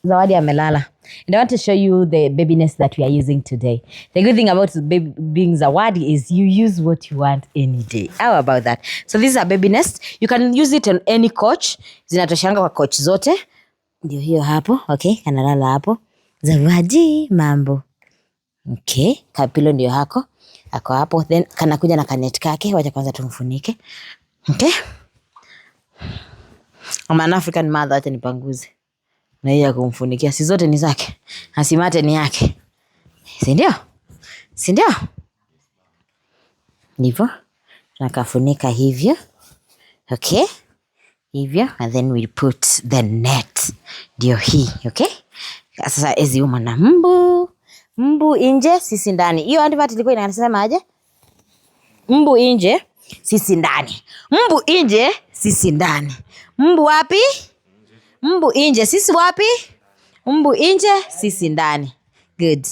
Zawadi amelala. And I want to show you the baby nest that we are using today. The good thing about baby being Zawadi is you use what you want any day. How about that? So this is a baby nest. You can use it on any coach. Zinatoshanga kwa coach zote. Ndio hiyo hapo. Okay, kanalala hapo. Zawadi, mambo. Okay, kapilo ndio hako. Ako hapo. Then kanakuja na kanet kake. Wacha kwanza tumfunike. Okay. I'm an African mother, wacha nipanguze. Na hii ya kumfunikia, si zote ni zake, asimate ni yake, si ndio? Si ndio? Ndivyo tunakafunika hivyo, okay, hivyo, and then we put the net, ndio hii, okay. Sasa ezi uma na mbu, mbu nje, sisi ndani. Hiyo advert ilikuwa inasema aje? Mbu nje, sisi ndani. Mbu nje, sisi ndani. Mbu wapi? Mbu nje, sisi wapi? Mbu nje, sisi ndani. Good.